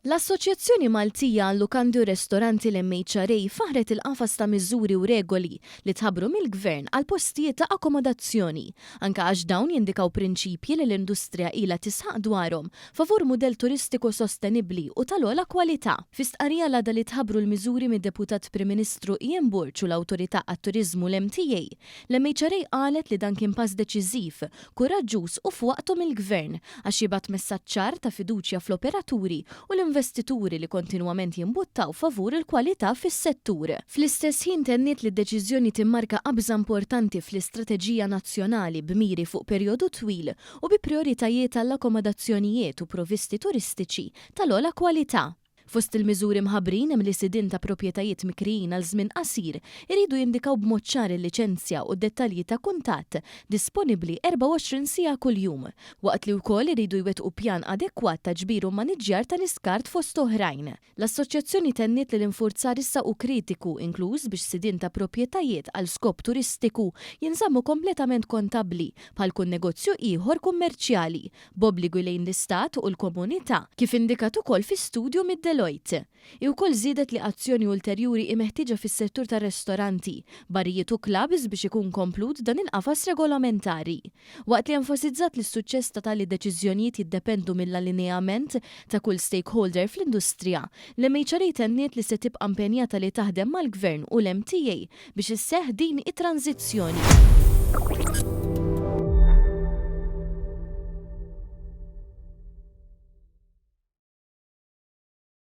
L-Assoċjazzjoni Maltija għal-Lukandi u Restoranti l-MHRA faħħret il-qafas ta' miżuri u regoli li tħabbru mill-Gvern għal postijiet ta' akkomodazzjoni, anke għax dawn jindikaw prinċipji li l-industrija ilha tisħaq dwarhom favur mudell turistiku sostenibbli u tal-ogħla kwalità. Fi stqarrija l-għada li tħabbru l-miżuri mid-Deputat Prim Ministru Ian Borg u l-Awtorità għat-Turiżmu l-MTA, l-MHRA qalet li dan kien pass deċiżiv kuraġġuż u f'waqtu mill-Gvern għax jibgħat messaġġ ċar ta' fiduċja fl-operaturi u l-investituri li kontinwament jimbuttaw favur il-kwalità fis-settur. Fl-istess ħin tenniet li d-deċiżjoni timmarka qabża importanti fl-istrateġija nazzjonali b'miri fuq perjodu twil u bi prijoritajiet għall-akkomodazzjonijiet u provvisti turistiċi tal-ogħla kwalità. Fost il-miżuri mħabbrin hemm li sidien ta' proprjetajiet mikrijin għal żmien qasir iridu jindikaw b'mod ċar il-liċenzja u d-dettalji ta' kuntatt disponibbli 24 siegħa kuljum, waqt li wkoll iridu jwettqu pjan adekwat ta' ġbir u mmaniġġjar tal-iskart fost oħrajn. L-Assoċjazzjoni tenniet li l-infurzar issa hu kritiku, inkluż biex sidien ta' proprjetajiet għal skop turistiku jinżammu kompletament kontabbli bħal kull negozju ieħor kummerċjali, b'obbligi lejn l-Istat u l-komunità, kif indikat ukoll fi studju mid-Deloitte. Hi wkoll żiedet li azzjoni ulterjuri hi meħtieġa fis-settur tar-restoranti, barijiet u clubs biex ikun komplut dan il-qafas regolamentari. Waqt li enfasizzat li s-suċċess ta' tali deċiżjonijiet jiddependu mill-allineament ta' kull stakeholder fl-industrija, l-MHRA tenniet li se tibqa' impenjata li taħdem mal-Gvern u l-MTA biex isseħħ din it-tranżizzjoni.